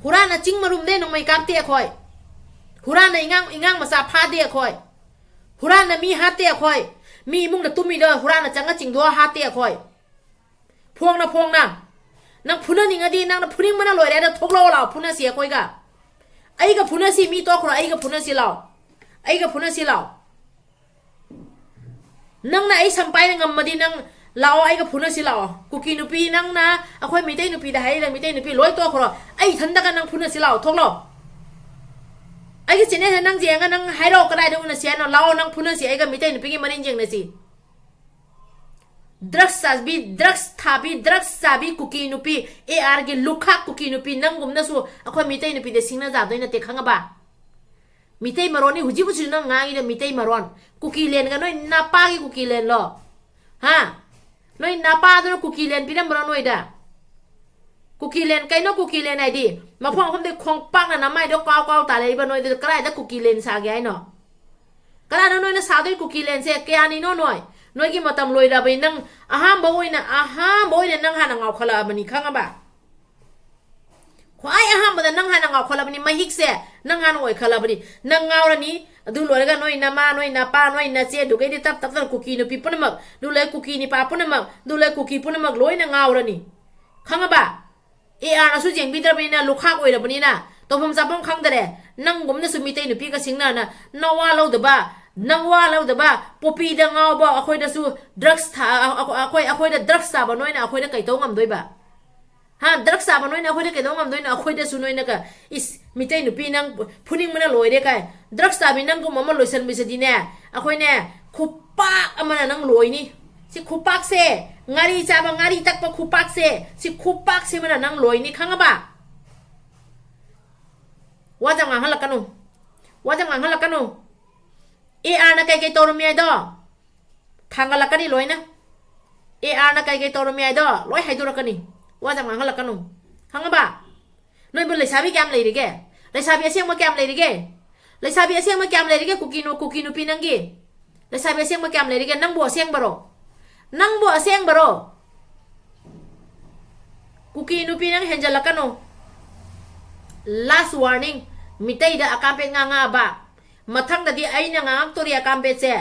ꯍꯨꯔꯥꯟꯅ ꯆꯤꯡ ꯃꯔꯨꯝꯗꯩ ꯅꯣꯡꯃꯩ ꯀꯥꯞꯇꯦ ꯑꯩꯈꯣꯏ꯫ ꯍꯨꯔꯥꯟꯅ ꯏꯉꯥꯡ, ꯏꯉꯥꯡ ꯃꯆꯥ ꯐꯥꯗꯦ ꯑꯩꯈꯣꯏ꯫ ꯍꯨꯔꯥꯟꯅ ꯃꯤ ꯍꯥꯠꯇꯦ ꯑꯩꯈꯣꯏ꯫ ꯃꯤ ꯏꯃꯨꯡꯗ ꯇꯨꯝꯃꯤꯗꯣ ꯍꯨꯔꯥꯟꯅ ꯆꯪꯉ ꯆꯤꯡꯗꯣꯛꯑ ꯍꯥꯠꯇꯦ ꯑꯩꯈꯣꯏ꯫ ꯐꯣꯡꯅ ꯐꯣꯡꯅ꯫ ꯅꯪ ꯐꯨꯅꯅꯤꯡꯉꯗꯤ ꯅꯪꯅ ꯐꯨꯅꯤꯡꯕꯅ ꯂꯣꯏꯔꯦ, ꯑꯗ ꯊꯣꯛꯂꯛꯑꯣ ꯂꯥꯛꯑꯣ, ꯐꯨꯅꯁꯤ ꯑꯩꯈꯣꯏꯒ꯫ ꯑꯩꯒ ꯐꯨꯅꯁꯤ, ꯃꯤ ꯇꯣꯛꯈ꯭ꯔꯣ, ꯑꯩꯒ ꯐꯨꯅꯁꯤ ꯂꯥꯛꯑꯣ꯫ ꯑꯩꯒ ꯐꯨꯅꯁꯤ ꯂꯥꯛꯑꯣ꯫ ꯅꯪꯅ ꯑꯩ ꯁꯝ ꯄꯥꯏꯅ ꯉꯝꯃꯗꯤ ꯅꯪ ꯂꯥꯛꯑꯣ, ꯑꯩꯒ ꯐꯨꯅꯁꯤ ꯂꯥꯛꯑꯣ꯫ ꯀꯨꯀꯤ ꯅꯨꯄꯤ, ꯅꯪꯅ ꯑꯩꯈꯣꯏ ꯃꯤꯇꯩ ꯅꯨꯄꯤꯗ ꯍꯥꯏꯔꯤꯗ, ꯃꯤꯇꯩ ꯅꯨꯄꯤ ꯂꯣꯏ ꯇꯣꯛꯈ꯭ꯔꯣ꯫ ꯑꯩ ꯏꯊꯟꯗꯒ ꯅꯪ ꯐꯨꯅꯁꯤ ꯂꯥꯛꯑꯣ, ꯊꯣꯛꯂꯛꯑꯣ꯫ ꯑꯩꯒꯤ ꯆꯦꯅꯦꯜꯁꯦ ꯅꯪ ꯌꯦꯡꯉꯒ ꯅꯪ ꯍꯥꯏꯔꯛꯑꯣ, ꯀꯗꯥꯏꯗ ꯎꯅꯁꯤ ꯍꯥꯏꯅꯣ? ꯂꯥꯛꯑꯣ, ꯅꯪ ꯐꯨꯅꯁꯤ, ꯑꯩꯒ ꯃꯤꯇꯩ ꯅꯨꯄꯤꯒꯤ ꯃꯔꯤꯟ ꯌꯦꯡꯅꯁꯤ꯫ ꯗ꯭ꯔꯛꯁ ꯆꯥꯕꯤ, ꯗ꯭ꯔꯛꯁ ꯊꯥꯕꯤ, ꯗ꯭ꯔꯛꯁ ꯆꯥꯕꯤ ꯀꯨꯀꯤ ꯅꯨꯄꯤ, ꯑꯦ ꯑꯥꯔꯒꯤ ꯂꯨꯈꯥꯛ ꯀꯨꯀꯤ ꯅꯨꯄꯤ, ꯅꯪꯒꯨꯝꯅꯁꯨ ꯑꯩꯈꯣꯏ ꯃꯤꯇꯩ ꯅꯨꯄꯤꯗ ꯁꯤꯡꯅꯖꯥꯗꯣꯏ ꯅꯠꯇꯦ, ꯈꯪꯉꯕ? ꯃꯤꯇꯩ ꯃꯔꯣꯟꯅꯤ ꯍꯧꯖꯤꯛ ꯍꯧꯖꯤꯛ ꯅꯪ ꯉꯥꯡꯉꯤꯗꯣ, ꯃꯤꯇꯩ ꯃꯔꯣꯟ꯫ ꯀꯨꯀꯤ ꯂꯦꯟꯒ ꯅꯣꯏ ꯅꯄꯥꯒꯤ ꯀꯨꯀꯤ ꯂꯦꯟꯂꯣ? ꯍꯥ? ꯅꯣꯏ ꯅꯄꯥꯗꯨꯅ ꯀꯨꯀꯤ ꯂꯦꯟ ꯄꯤꯔꯝꯕ꯭ꯔꯣ ꯅꯣꯏꯗ? ꯀꯨꯀꯤ ꯂꯦꯟ, ꯀꯩꯅꯣ ꯀꯨꯀꯤ ꯂꯦꯟ ꯍꯥꯏꯗꯤ? ꯃꯐꯝ ꯃꯐꯝꯗꯩ ꯈꯣꯡꯄꯥꯛꯅ ꯅꯃꯥꯏꯗꯣ ꯀꯥꯎ ꯀꯥꯎ ꯇꯥꯔꯛꯏꯕ ꯅꯣꯏꯗ ꯀꯗꯥꯏꯗ ꯀꯨꯀꯤ ꯂꯦꯟ ꯁꯥꯒꯦ ꯍꯥꯏꯅꯣ? ꯀꯅꯥꯅꯣ ꯅꯣꯏꯅ ꯁꯥꯗꯣꯏ ꯀꯨꯀꯤ ꯂꯦꯟꯁꯦ? ꯀꯌꯥꯅꯤꯅꯣ ꯅꯣꯏ? ꯅꯣꯏꯒꯤ ꯃꯇꯝ ꯂꯣꯏꯔꯕꯅꯤ꯫ ꯅꯪ ꯑꯍꯥꯟꯕ ꯑꯣꯏꯅ, ꯑꯍꯥꯟꯕ ꯑꯣꯏꯅ ꯅꯪ ꯍꯥꯟꯅ ꯉꯥꯎꯈꯠꯂꯛꯑꯕꯅꯤ, ꯈꯪꯉꯕ? ꯈ꯭ꯋꯥꯏ ꯑꯍꯥꯟꯕꯗ ꯅꯪ ꯍꯥꯟꯅ ꯉꯥꯎꯈꯠꯂꯕꯅꯤ, ꯃꯍꯤꯛꯁꯦ ꯅꯪ ꯍꯥꯟꯅ ꯑꯣꯏꯈꯠꯂꯕꯅꯤ꯫ ꯅꯪ ꯉꯥꯎꯔꯅꯤ, ꯑꯗꯨ ꯂꯣꯏꯔꯒ ꯅꯣꯏ ꯅꯃꯥ, ꯅꯣꯏ ꯅꯄꯥ, ꯅꯣꯏ ꯅꯆꯦ, ꯑꯗꯨꯒꯩꯗꯤ ꯇꯞ ꯇꯞ ꯇꯞꯅ ꯀꯨꯀꯤ ꯅꯨꯄꯤ ꯄꯨꯝꯅꯃꯛ, ꯑꯗꯨ ꯂꯣꯏꯔ ꯀꯨꯀꯤ ꯅꯤꯄꯥ ꯄꯨꯝꯅꯃꯛ, ꯑꯗꯨ ꯂꯣꯏꯔ ꯀꯨꯀꯤ ꯄꯨꯝꯅꯃꯛ ꯂꯣꯏꯅ ꯉꯥꯎꯔꯅꯤ꯫ ꯈꯪꯉꯕ? ꯑꯦ ꯑꯥꯔꯅꯁꯨ ꯌꯦꯡꯕꯤꯗ꯭ꯔꯕꯅꯤꯅ, ꯂꯨꯈꯥꯛ ꯑꯣꯏꯔꯕꯅꯤꯅ, ꯇꯧꯐꯝ ꯆꯥꯐꯝ ꯈꯪꯗꯔꯦ꯫ ꯅꯪꯒꯨꯝꯅꯁꯨ ꯃꯤꯇꯩ ꯅꯨꯄꯤꯒ ꯁꯤꯡꯅꯅ ꯅꯋꯥ ꯂꯧꯗꯕ, ꯅꯋꯥ ꯂꯧꯗꯕ, ꯄꯣꯄꯤꯗ ꯉꯥꯎꯕ ꯑꯩꯈꯣꯏꯗꯁꯨ ꯗ꯭ꯔꯛꯁ ꯊꯥ-, ꯑꯩꯈꯣꯏ, ꯑꯩꯈꯣꯏꯗ ꯗ꯭ꯔꯛꯁ ꯆꯥꯕ ꯅꯣꯏꯅ ꯑꯩꯈꯣꯏꯗ ꯀꯩ ꯇꯧ ꯉꯝꯗꯣꯏꯕ? ꯍꯥ? ꯗ꯭ꯔꯛꯁ ꯆꯥꯕ ꯅꯣꯏꯅ ꯑꯩꯈꯣꯏꯗ ꯀꯩꯗꯧ ꯉꯝꯗꯣꯏꯅꯣ? ꯑꯩꯈꯣꯏꯗꯁꯨ ꯅꯣꯏꯅꯒ, "ꯏꯁ, ꯃꯤꯇꯩ ꯅꯨꯄꯤ ꯅꯪ ꯐꯨꯅꯤꯡꯕꯅ ꯂꯣꯏꯔꯦ" ꯀꯥꯏ꯫ ꯗ꯭ꯔꯛꯁ ꯆꯥꯕꯤ ꯅꯪꯒꯨꯝꯕ ꯑꯃ ꯂꯣꯏꯁꯟꯕꯁꯤꯗꯤꯅꯦ, ꯑꯩꯈꯣꯏꯅꯦ, ꯈꯨꯄꯥꯛ ꯑꯃꯅ ꯅꯪ ꯂꯣꯏꯅꯤ꯫ ꯁꯤ ꯈꯨꯄꯥꯛꯁꯦ, ꯉꯥꯔꯤ ꯆꯥꯕ, ꯉꯥꯔꯤ ꯇꯛꯄ ꯈꯨꯄꯥꯛꯁꯦ, ꯁꯤ ꯈꯨꯄꯥꯛꯁꯤꯃꯅ ꯅꯪ ꯂꯣꯏꯅꯤ, ꯈꯪꯉꯕ? ꯋꯥ ꯌꯥꯝ ꯉꯥꯡꯍꯜꯂꯛꯀꯅꯨ꯫ ꯋꯥꯁꯦ ꯉꯥꯡꯍꯜꯂꯛꯀꯅꯨ꯫ ꯑꯦ ꯑꯥꯔꯅ ꯀꯩꯀꯩ ꯇꯧꯔꯝꯃꯤ ꯍꯥꯏꯗꯣ ꯊꯥꯡꯒꯠꯂꯛꯀꯅꯤ ꯂꯣꯏꯅ꯫ ꯑꯦ ꯑꯥꯔꯅ ꯀꯩꯀꯩ ꯇꯧꯔꯝꯃꯤ ꯍꯥꯏꯗꯣ ꯂꯣꯏ ꯍꯥꯏꯗꯣꯔꯛꯀꯅꯤ꯫ ꯋꯥꯁꯦ ꯉꯥꯡꯍꯜꯂꯛꯀꯅꯨ꯫ ꯈꯪꯉꯕ? ꯅꯣꯏꯕꯨ ꯂꯩꯁꯥꯕꯤ ꯀꯌꯥꯝ ꯂꯩꯔꯤꯒꯦ? ꯂꯩꯁꯥꯕꯤ ꯑꯁꯦꯡꯕ ꯀꯌꯥꯝ ꯂꯩꯔꯤꯒꯦ? ꯂꯩꯁꯥꯕꯤ ꯑꯁꯦꯡꯕ ꯀꯌꯥꯝ ꯂꯩꯔꯤꯒꯦ? ꯀꯨꯀꯤ ꯅꯨ-, ꯀꯨꯀꯤ ꯅꯨꯄꯤ ꯅꯪꯒꯤ? ꯂꯩꯁꯥꯕꯤ ꯑꯁꯦꯡꯕ ꯀꯌꯥꯝ ꯂꯩꯔꯤꯒꯦ? ꯅꯪꯕꯨ ꯑꯁꯦꯡꯕꯔꯣ? ꯅꯪꯕꯨ ꯑꯁꯦꯡꯕꯔꯣ? ꯀꯨꯀꯤ ꯅꯨꯄꯤ ꯅꯪ ꯍꯦꯟꯖꯜꯂꯛꯀꯅꯨ꯫ Last warning, ꯃꯤꯇꯩꯗ ꯑꯀꯥꯝꯄꯦꯠ ꯉꯥꯡꯉꯛꯑꯕ, ꯃꯊꯪꯗꯗꯤ ꯑꯩꯅ ꯉꯥꯡꯉꯛꯇꯣꯔꯤ ꯑꯀꯥꯝꯄꯦꯠꯁꯦ꯫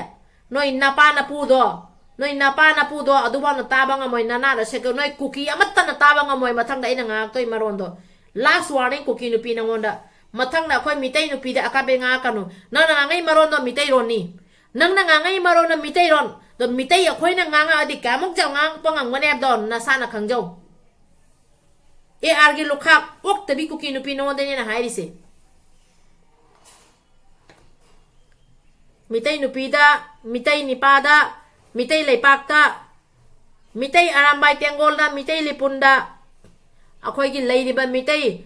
ꯅꯣꯏ ꯅꯄꯥ ꯅꯄꯨꯗꯣ, ꯅꯣꯏ ꯅꯄꯥ ꯅꯄꯨꯗꯣ ꯑꯗꯨꯐꯥꯎꯅ ꯇꯥꯕ ꯉꯝꯃꯣꯏ, ꯅꯅꯥꯗ ꯁꯦꯠꯀ-, ꯅꯣꯏ ꯀꯨꯀꯤ ꯑꯃꯠꯇꯅ ꯇꯥꯕ ꯉꯝꯃꯣꯏ ꯃꯊꯪꯗ ꯑꯩꯅ ꯉꯥꯡꯉꯛꯇꯣꯏ ꯃꯔꯣꯟꯗꯣ꯫ Last warning, ꯀꯨꯀꯤ ꯅꯨꯄꯤ ꯅꯉꯣꯟꯗ꯫ ꯃꯊꯪꯗ ꯑꯩꯈꯣꯏ ꯃꯤꯇꯩ ꯅꯨꯄꯤꯗ ꯑꯀꯥꯝꯄꯦꯠ ꯉꯥꯡꯉꯛꯀꯅꯨ꯫ ꯅꯪꯅ ꯉꯥꯡꯉꯛꯏ ꯃꯔꯣꯟꯗꯣ ꯃꯤꯇꯩꯔꯣꯟꯅꯤ꯫ ꯅꯪꯅ ꯉꯥꯡꯉꯛꯏ ꯃꯔꯣꯟꯗꯣ ꯃꯤꯇꯩꯔꯣꯟ꯫ ꯑꯗꯣ ꯃꯤꯇꯩ ꯑꯩꯈꯣꯏꯅ ꯉꯥꯡꯉꯛꯑꯗꯤ ꯀꯌꯥꯃꯨꯛ ꯆꯥꯎ ꯉꯥꯡꯉꯛꯄ ꯉꯝꯒꯅꯤ ꯍꯥꯏꯕꯗꯣ ꯅꯁꯥꯅ ꯈꯪꯖꯧ꯫ ꯑꯦ ꯑꯥꯔꯒꯤ ꯂꯨꯈꯥꯛ ꯑꯣꯛꯇꯕꯤ ꯀꯨꯀꯤ ꯅꯨꯄꯤ ꯅꯉꯣꯟꯗꯅꯦ ꯑꯩꯅ ꯍꯥꯏꯔꯤꯁꯦ꯫ ꯃꯤꯇꯩ ꯅꯨꯄꯤꯗ, ꯃꯤꯇꯩ ꯅꯤꯄꯥꯗ, ꯃꯤꯇꯩ ꯂꯩꯄꯥꯛꯇ, ꯃꯤꯇꯩ ꯑꯔꯥꯝꯕꯥꯏ ꯇꯦꯡꯒꯣꯜꯗ, ꯃꯤꯇꯩ ꯂꯤꯄꯨꯟꯗ, ꯑꯩꯈꯣꯏꯒꯤ ꯂꯩꯔꯤꯕ ꯃꯤꯇꯩ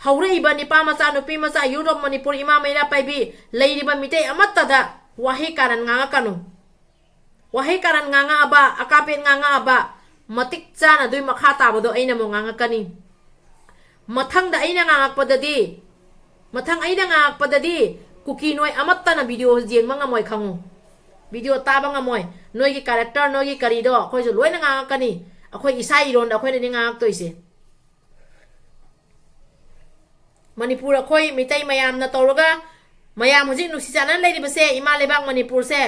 ꯍꯧꯔꯛꯏꯕ ꯅꯤꯄꯥ ꯃꯆꯥ, ꯅꯨꯄꯤ ꯃꯆꯥ, Youth of Manipur, ꯏꯃꯥ ꯃꯩꯔꯥ ꯄꯥꯏꯕꯤ, ꯂꯩꯔꯤꯕ ꯃꯤꯇꯩ ꯑꯃꯠꯇꯗ ꯋꯥꯍꯩ ꯀꯥꯔꯟ ꯉꯥꯡꯉꯛꯀꯅꯨ꯫ ꯋꯥꯍꯩ ꯀꯥꯔꯟ ꯉꯥꯡꯉꯛꯑꯕ, ꯑꯀꯥꯄꯦꯠ ꯉꯥꯡꯉꯛꯑꯕ, ꯃꯇꯤꯛ ꯆꯥꯅ ꯑꯗꯨꯏ ꯃꯈꯥ ꯇꯥꯕꯗꯣ ꯑꯩꯅ ꯑꯃꯨꯛ ꯉꯥꯡꯉꯛꯀꯅꯤ꯫ ꯃꯊꯪꯗ ꯑꯩꯅ ꯉꯥꯡꯉꯛꯄꯗꯗꯤ, ꯃꯊꯪ ꯑꯩꯅ ꯉꯥꯡꯉꯛꯄꯗꯗꯤ ꯀꯨꯀꯤ ꯅꯣꯏ ꯑꯃꯠꯇꯅ video ꯌꯦꯡꯕ ꯉꯝꯃꯣꯏ ꯈꯪꯉꯨ꯫ Video ꯇꯥꯕ ꯉꯝꯃꯣꯏ꯫ ꯅꯣꯏꯒꯤ character, ꯅꯣꯏꯒꯤ ꯀꯔꯤꯗꯣ ꯑꯩꯈꯣꯏꯁꯨ ꯂꯣꯏꯅ ꯉꯥꯡꯉꯛꯀꯅꯤ꯫ ꯑꯩꯈꯣꯏ ꯏꯁꯥ ꯏꯔꯣꯟꯗ ꯑꯩꯈꯣꯏꯅꯅꯤ ꯉꯥꯡꯉꯛꯇꯣꯏꯁꯦ꯫ ꯃꯅꯤꯄꯨꯔ ꯑꯩꯈꯣꯏ ꯃꯤꯇꯩ ꯃꯌꯥꯝꯅ ꯇꯧꯔꯒ ꯃꯌꯥꯝ ꯍꯧꯖꯤꯛ ꯅꯨꯡꯁꯤ ꯆꯥꯟꯅꯅ ꯂꯩꯔꯤꯕꯁꯦ ꯏꯃꯥ ꯂꯩꯕꯥꯛ ꯃꯅꯤꯄꯨꯔꯁꯦ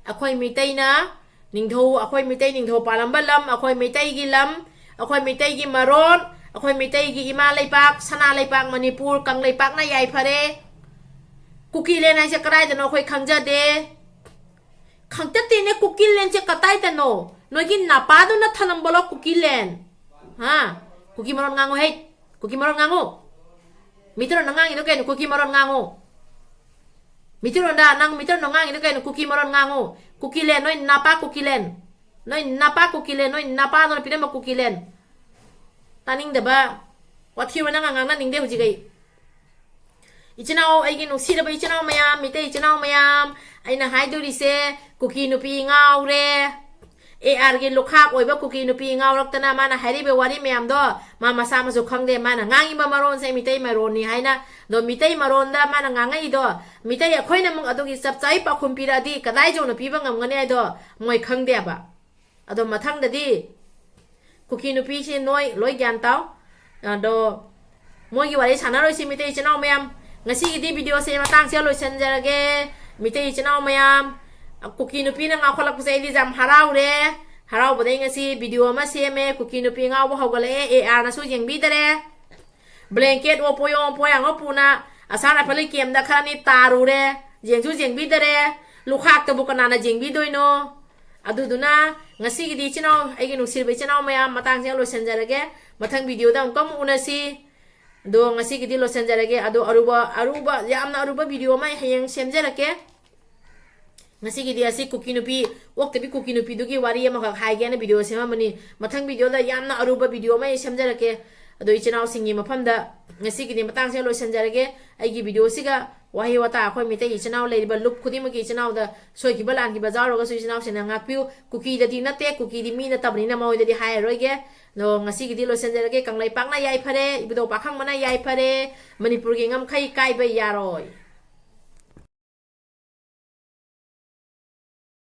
ꯑꯩꯈꯣꯏ ꯃꯤꯇꯩꯅ ꯅꯤꯡꯊꯧ, ꯑꯩꯈꯣꯏ ꯃꯤꯇꯩ ꯅꯤꯡꯊꯧ ꯄꯥꯜꯂꯝꯕ ꯂꯝ, ꯑꯩꯈꯣꯏ ꯃꯤꯇꯩꯒꯤ ꯂꯝ, ꯑꯩꯈꯣꯏ ꯃꯤꯇꯩꯒꯤ ꯃꯔꯣꯟ, ꯑꯩꯈꯣꯏ ꯃꯤꯇꯩꯒꯤ ꯏꯃꯥ ꯂꯩꯄꯥꯛ, ꯁꯅꯥ ꯂꯩꯄꯥꯛ ꯃꯅꯤꯄꯨꯔ, ꯀꯪꯂꯩꯄꯥꯛꯅ ꯌꯥꯏꯐꯔꯦ꯫ ꯀꯨꯀꯤꯂꯦꯟ ꯍꯥꯏꯁꯦ ꯀꯗꯥꯏꯗꯅꯣ ꯑꯩꯈꯣꯏ ꯈꯪꯖꯗꯦ꯫ ꯈꯪꯇꯠꯇꯦꯅꯦ ꯀꯨꯀꯤꯂꯦꯟꯁꯦ ꯀꯗꯥꯏꯗꯅꯣ? ꯅꯣꯏꯒꯤ ꯅꯄꯥꯗꯨꯅ ꯊꯅꯝꯕꯂꯣ ꯀꯨꯀꯤꯂꯦꯟ? ꯍꯥ? ꯀꯨꯀꯤ ꯃꯔꯣꯟ ꯉꯥꯡꯉꯨ ꯍꯦ꯫ ꯀꯨꯀꯤ ꯃꯔꯣꯟ ꯉꯥꯡꯉꯨ꯫ ꯃꯤꯇꯩꯔꯣꯟꯗ ꯉꯥꯡꯉꯤꯗꯣ ꯀꯩꯅꯣ? ꯀꯨꯀꯤ ꯃꯔꯣꯟ ꯉꯥꯡꯉꯨ꯫ ꯃꯤꯇꯩꯔꯣꯟꯗ, ꯅꯪ ꯃꯤꯇꯩꯔꯣꯟꯗ ꯉꯥꯡꯉꯤꯗꯣ ꯀꯩꯅꯣ? ꯀꯨꯀꯤ ꯃꯔꯣꯟ ꯉꯥꯡꯉꯨ꯫ ꯀꯨꯀꯤꯂꯦꯟ, ꯅꯣꯏ ꯅꯄꯥ ꯀꯨꯀꯤꯂꯦꯟ꯫ ꯅꯣꯏ ꯅꯄꯥ ꯀꯨꯀꯤꯂꯦꯟ, ꯅꯣꯏ ꯅꯄꯥꯗꯨꯅ ꯄꯤꯔꯝꯕ ꯀꯨꯀꯤꯂꯦꯟ꯫ ꯇꯥꯅꯤꯡꯗꯕ꯫ ꯋꯥꯊꯤ ꯋꯥꯅ ꯉꯥꯡꯅꯅꯤꯡꯗꯦ ꯍꯧꯖꯤꯛ ꯑꯩ꯫ ꯏꯆꯤꯟ ꯏꯅꯥꯎ, ꯑꯩꯒꯤ ꯅꯨꯡꯁꯤꯔꯕ ꯏꯆꯤꯟ ꯏꯅꯥꯎ ꯃꯌꯥꯝ, ꯃꯤꯇꯩ ꯏꯆꯤꯟ ꯏꯅꯥꯎ ꯃꯌꯥꯝ, ꯑꯩꯅ ꯍꯥꯏꯗꯣꯔꯤꯁꯦ, ꯀꯨꯀꯤ ꯅꯨꯄꯤ ꯉꯥꯎꯔꯦ꯫ ꯑꯦ ꯑꯥꯔꯒꯤ ꯂꯨꯈꯥꯛ ꯑꯣꯏꯕ ꯀꯨꯀꯤ ꯅꯨꯄꯤ ꯉꯥꯎꯔꯛꯇꯅ ꯃꯥꯅ ꯍꯥꯏꯔꯤꯕ ꯋꯥꯔꯤ ꯃꯌꯥꯝꯗꯣ ꯃꯥ ꯃꯁꯥ ꯑꯃꯁꯨ ꯈꯪꯗꯦ꯫ ꯃꯥꯅ ꯉꯥꯡꯉꯤꯕ ꯃꯔꯣꯟꯁꯦ ꯃꯤꯇꯩ ꯃꯔꯣꯟꯅꯤ ꯍꯥꯏꯅ, ꯑꯗꯣ ꯃꯤꯇꯩ ꯃꯔꯣꯟꯗ ꯃꯥꯅ ꯉꯥꯡꯉꯛꯏꯗꯣ, ꯃꯤꯇꯩ ꯑꯩꯈꯣꯏꯅ ꯑꯃꯨꯛ ꯑꯗꯨꯒꯤ ꯆꯞ ꯆꯥꯕꯤ ꯄꯥꯎꯈꯨꯝ ꯄꯤꯔꯛꯑꯗꯤ ꯀꯗꯥꯏ ꯌꯧꯅ ꯄꯤꯕ ꯉꯝꯒꯅꯤ ꯍꯥꯏꯗꯣ ꯃꯣꯏ ꯈꯪꯗꯦꯕ꯫ ꯑꯗꯣ ꯃꯊꯪꯗꯗꯤ ꯀꯨꯀꯤ ꯅꯨꯄꯤꯁꯤ ꯅꯣꯏ ꯂꯣꯏ ꯒ꯭ꯌꯥꯟ ꯇꯥꯎ꯫ ꯑꯗꯣ ꯃꯣꯏꯒꯤ ꯋꯥꯔꯤ ꯁꯥꯟꯅꯔꯣꯏꯁꯤ, ꯃꯤꯇꯩ ꯏꯆꯤꯟ ꯏꯅꯥꯎ ꯃꯌꯥꯝ꯫ ꯉꯁꯤꯒꯤꯗꯤ ꯚꯤꯗꯤꯑꯣꯁꯦ ꯃꯇꯥꯡꯁꯦ ꯂꯣꯏꯁꯤꯟꯖꯔꯒꯦ꯫ ꯃꯤꯇꯩ ꯏꯆꯤꯟ ꯏꯅꯥꯎ ꯃꯌꯥꯝ, ꯀꯨꯀꯤ ꯅꯨꯄꯤꯅ ꯉꯥꯎꯈꯠꯂꯛꯄꯁꯦ ꯑꯩꯗꯤ ꯌꯥꯝ ꯍꯔꯥꯎꯔꯦ꯫ ꯍꯔꯥꯎꯕꯗꯩ ꯉꯁꯤ ꯚꯤꯗꯤꯑꯣ ꯑꯃ ꯁꯦꯝꯃꯦ, ꯀꯨꯀꯤ ꯅꯨꯄꯤ ꯉꯥꯎꯕ ꯍꯧꯒꯠꯂꯛꯑꯦ꯫ ꯑꯦ ꯑꯥꯔꯅꯁꯨ ꯌꯦꯡꯕꯤꯗꯔꯦ꯫ ꯕ꯭ꯂꯦꯡꯀꯦꯠ ꯑꯣꯄꯣꯌꯣ ꯑꯣꯄꯣꯌꯥꯡ ꯑꯣꯄꯨꯅ ꯑꯁꯥꯅ ꯐꯂꯩ ꯀꯦꯝꯗ ꯈꯔꯅꯤ ꯇꯥꯔꯨꯔꯦ꯫ ꯌꯦꯡꯁꯨ ꯌꯦꯡꯕꯤꯗꯔꯦ꯫ ꯂꯨꯈꯥꯛꯇꯕꯨ ꯀꯅꯥꯅ ꯌꯦꯡꯕꯤꯗꯣꯏꯅꯣ? ꯑꯗꯨꯗꯨꯅ ꯉꯁꯤꯒꯤꯗꯤ ꯏꯆꯤꯟ ꯏꯅꯥꯎ, ꯑꯩꯒꯤ ꯅꯨꯡꯁꯤꯔꯕ ꯏꯆꯤꯟ ꯏꯅꯥꯎ ꯃꯌꯥꯝ, ꯃꯇꯥꯡꯁꯤꯗ ꯂꯣꯏꯁꯤꯟꯖꯔꯒꯦ꯫ ꯃꯊꯪ ꯚꯤꯗꯤꯑꯣꯗ ꯑꯃꯨꯛꯀ ꯑꯃꯨꯛ ꯎꯅꯁꯤ꯫ ꯑꯗꯣ ꯉꯁꯤꯒꯤꯗꯤ ꯂꯣꯏꯁꯤꯟꯖꯔꯒꯦ꯫ ꯑꯗꯣ ꯑꯔꯨꯕ, ꯑꯔꯨꯕ, ꯌꯥꯝꯅ ꯑꯔꯨꯕ ꯚꯤꯗꯤꯑꯣ ꯑꯃ ꯑꯩ ꯍꯌꯦꯡ ꯁꯦꯝꯖꯔꯛꯀꯦ꯫ ꯉꯁꯤꯒꯤꯗꯤ ꯑꯁꯤ ꯀꯨꯀꯤ ꯅꯨꯄꯤ, ꯑꯣꯛꯇꯕꯤ ꯀꯨꯀꯤ ꯅꯨꯄꯤꯗꯨꯒꯤ ꯋꯥꯔꯤ ꯑꯃꯈꯛ ꯍꯥꯏꯒꯦꯅ ꯚꯤꯗꯤꯑꯣ ꯁꯦꯝꯃꯝꯕꯅꯤ꯫ ꯃꯊꯪ ꯚꯤꯗꯤꯑꯣꯗ ꯌꯥꯝꯅ ꯑꯔꯨꯕ ꯚꯤꯗꯤꯑꯣ ꯑꯃ ꯑꯩ ꯁꯦꯝꯖꯔꯛꯀꯦ꯫ ꯑꯗꯣ ꯏꯆꯤꯟ ꯏꯅꯥꯎꯁꯤꯡꯒꯤ ꯃꯐꯝꯗ ꯉꯁꯤꯒꯤꯗꯤ ꯃꯇꯥꯡꯁꯤꯗ ꯂꯣꯏꯁꯤꯟꯖꯔꯒꯦ꯫ ꯑꯩꯒꯤ ꯚꯤꯗꯤꯑꯣꯁꯤꯒ ꯋꯥꯍꯩ ꯋꯥꯇꯥ ꯑꯩꯈꯣꯏ ꯃꯤꯇꯩ ꯏꯆꯤꯟ ꯏꯅꯥꯎ ꯂꯩꯔꯤꯕ ꯂꯨꯞ ꯈꯨꯗꯤꯡꯃꯛꯀꯤ ꯏꯆꯤꯟ ꯏꯅꯥꯎꯗ ꯁꯣꯏꯈꯤꯕ ꯂꯥꯟꯈꯤꯕ ꯌꯥꯎꯔꯒꯁꯨ ꯏꯆꯤꯟ ꯏꯅꯥꯎꯁꯤꯡꯅ ꯉꯥꯛꯄꯤꯌꯨ꯫ ꯀꯨꯀꯤꯗꯗꯤ ꯅꯠꯇꯦ, ꯀꯨꯀꯤꯗꯤ ꯃꯤ ꯅꯠꯇꯕꯅꯤꯅ ꯃꯣꯏꯗꯗꯤ ꯍꯥꯏꯔꯔꯣꯏꯒꯦ꯫ ꯑꯗꯣ ꯉꯁꯤꯒꯤꯗꯤ ꯂꯣꯏꯁꯤꯟꯖꯔꯒꯦ꯫ ꯀꯪꯂꯩꯄꯥꯛꯅ ꯌꯥꯏꯐꯔꯦ, ꯏꯕꯨꯙꯧ ꯄꯥꯈꯪꯕꯅ ꯌꯥꯏꯐꯔꯦ, ꯃꯅꯤꯄꯨꯔꯒꯤ ꯉꯝꯈꯩ ꯀꯥꯏꯕ ꯌꯥꯔꯣꯏ꯫